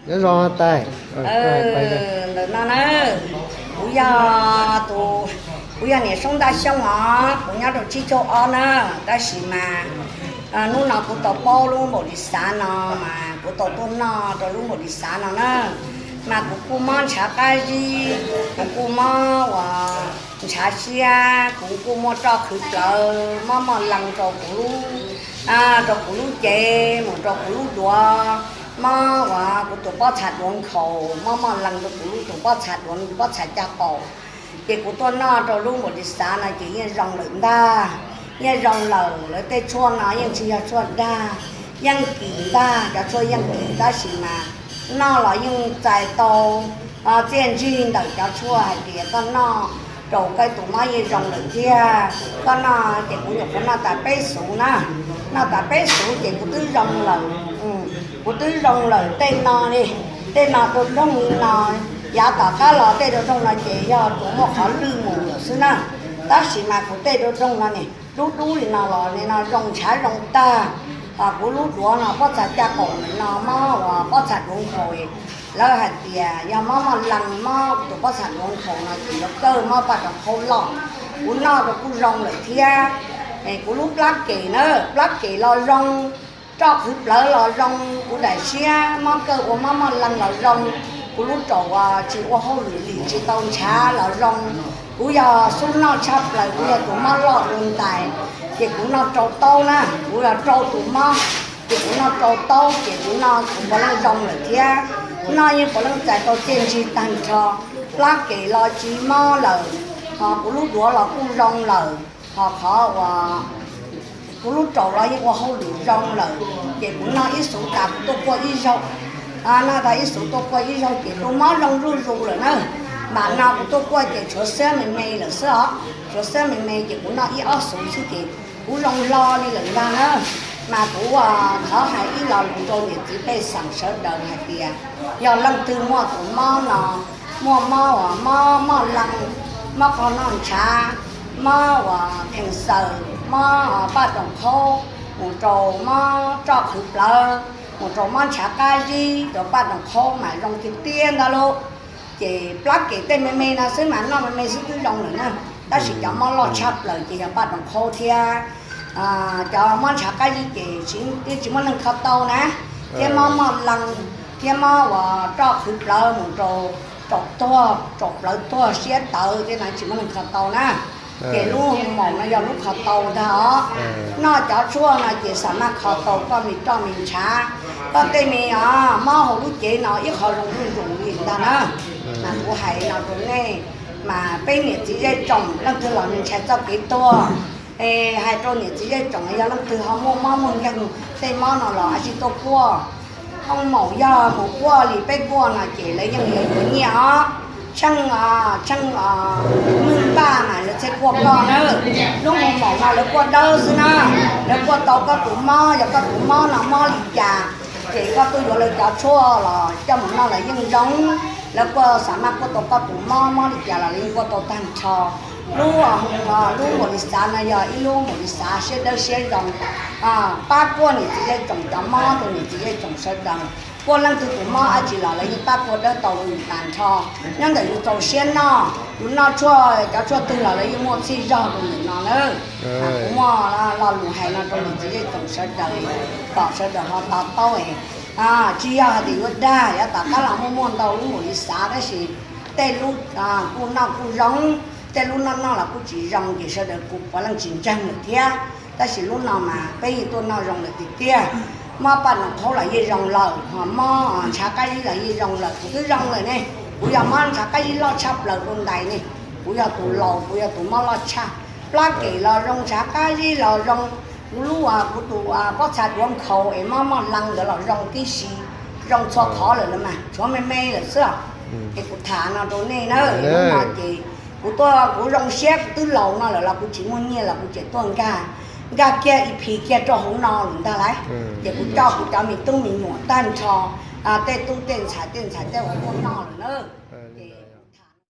Nyob zoo tais. Ntawm no na, kuv yog tus, kuv yog niam Soob Ntaj Xyooj os, kuv nyob rau tsib caug ob na, tab sis mas hnub no kuv tau paub lub npaum li xav no, mas kuv tau tuaj noj rau lub npaum li xav no na. Mas kuv kuj mob ntshav qab zib, kuv kuj mob uas ntshav siab, kuv kuj muaj roj qhwv plawv, mob moj lees rau kuv lub, rau kuv lub cev mus rau kuv lub duav, mob uas kuv tus pob txha duav nkhaus, mob moj lees rau kuv lub tus pob txha duav, pob txha caj qaum. Ces kuv tuaj noj rau lub npaum li xav no ces yeej zoo lawm ntag, yeej zoo lawm. Lawv tej tshuaj no yeej tsis yog tshuaj dag, yeej kim ntag, cov tshuaj yeej kim, tab sis mas noj los yeej txais tau txiaj ntsig ntawm cov tshuaj hais tias koj noj rau koj tus mob yeej zoo lawm thiab. Koj noj ces kuv nyuam qhuav noj tas peb xuv na, noj tas peb xuv ces kuv twb zoo lawm, kuv twb zoo lawm tej no li, tej no rau rooj li no, yav tom qab los tej rau rooj no ces yog tsuas muaj qhov lwj mus lawm xwb na. Tab sis mas kuv tej rau rooj no ne, dub dub li no los nim no zoo ntshav zoo tag. Kuv lub duav no pob txha caj qaum ntawm no mob uas pob txha duav nkhaus, lawv hais tias yog mob moj lees mob tus pob txha duav nkhaus no ces yuav kawg mob paj rau qhaub loj. Kuv noj rau kuj zoo lawm thiab. Kuv lub plab kem na, plab kem los zoo, roj qhwv plawv los zoo, kuv daim siab mob kawg ua mob moj lees los zoo, kuv lub raum uas tsis ua hauj lwm li tsis tau ntshav los zoo. Kuv yog xub noj tshaj plaws, kuv yog tus mob loj dua ntais, ces kuv noj rau taub na, kuv yog rau tus mob, ces kuv noj rau taub ces kuv noj kuv puav leej zoo lawm thiab. Noj yeej puav leej txais tau txiaj ntsig tag nrho, plab kem los tsis mob lawm, ho kuv lub duav los kuj zoo lawm, ho qhov uas kuv lub raum los yeej ua hauj lwm zoo lawm. Ces kuv noj ib xuv tas kuv tuaj kuaj ib zaug, noj tas ib xuv tuaj kuaj ib zaug ces tus mob zoo zuj zus lawm na. Mam no kuv tuaj kuaj ces tshuav xab me me lawm xwb os, tshuav xab me me ces kuv noj ib ob xuv xwb ces kuv zoo hlo li lawm ntag na. Mas kuv thov hais ib lo lus rau niam txiv pej xeem sawv daws hais tias, yog leej twg muaj tus mob no, muaj mob uas mob moj lees, mob qhov noj ntshav, mob uas khees xaws, mob paj room qhaub, mus rau mob roj qhwv plawv, mus rau mob ntshav qab zib rau paj room qhaub mas zoo tiag tiag ntag lauj. Ces plab kem tej me me no xwb mas noj me me xwb twb zoo lawm na. Tab sis cov mob loj tshaj plaws ces yog paj room qhaub thiab cov mob ntshav qab zib ces yeej tsis muaj neeg kho tau na, thiab mob moj lees, thiab mob uas roj qhwv plawv mus rau, rau tuag, rau plawv tuag siab tawv thiab no tsis muaj neeg kho tau na. Ces lub hoo maum no yog lub kho tau ntag os. Noj cov tshuaj no ces xam maj kho tau koj me roj me ntshav, koj tej me os mob hauv lub cev no ib qho zoo zuj zus li ntag na. Mas kuv hais no rau nej, mas peb niam txiv zej tsoom leej twg los ntshai txoj kev tuag, es hais rau niam txiv zej tsoom yog leej twg ho muaj mob muaj nkeeg tej mob no los ab tsi tuaj kuaj. Hoo maum yog mus kuaj li peb kuaj no ces lawv yeej yuav yuav nyiaj os. Tsheej, tsheej mej npaj mas lawv thiaj kuaj koj na. Lub hoo maum no lawv kuaj dawb xwb na, lawv kuaj tau koj tus mob, yog koj tus mob no mob li cas ces koj tuaj yuav lawv cov tshuaj los coj mus noj los yeej zoo. Lawv kuaj xam maj kuaj tau koj tus mob, mob li cas los lawv yeej kuaj tau tag nrho. Lub, lub npaum li xav no yog ib lub npaum li xav siab dawb siab zoo, pab kuaj niam txiv zej tsoom cov mob rau niam txiv zej tsoom sawv daws. Kuaj leej twg tus mob ab tsi los lawv yeej pab kuaj dawb tau li tag nrho. Nyob ntawm yus txaus siab noj, yus noj tshuaj, cov tshuaj twg los lawv yeej muaj txhij zog rau ntawm no na. Mas kuv muaj lo lus hais no rau niam txiv zej tsoom sawv daws kom sawv daws ho to taub. Tsis yog hais tias yuav dag, yav tom qab los muaj muaj ntau lub npaum li xav, tab sis tej lub kuj noj kuj zoo, tej lub noj noj los kuj tsis zoo ces sawv daws kuj puav leej tsis ntseeg lawm thiab. Tab sis lub no mas peb yeej tuaj noj zoo lawm tiag tiag. Mob paj noo qhaub los yeej zoo lawm, ho mob ntshav qab zib los yeej zoo lawm, kuv twb zoo lawm ne. Kuv yog mob ntshav qab zib loj tshaj plaws rau ntais ne, kuv yog tus laus, kuv yog tus mob loj tshaj. Plab kem los zoo, ntshav qab zib los zoo, kuv lub, kuv tus pob txha duav nkhaus es mob moj lees ntawd los zoo tib si, zoo txhua qhov lawm los mas tshuav me me lawm xwb. Es kuv tham no rau nej na, hnub no ces kuv tuaj kuv zoo siab, kuv twb laus no lawm los kuv tsis muaj nyiaj los kuv tseem tuaj nkag, nkag kiag ib phis kiag rau hauv no lawm ntag lauj. Ces kuv coj kuv cov me tub me nyuam tag nrho, tej tub tej ntxhais tej ntxhais tej uas tuaj noj lawm na.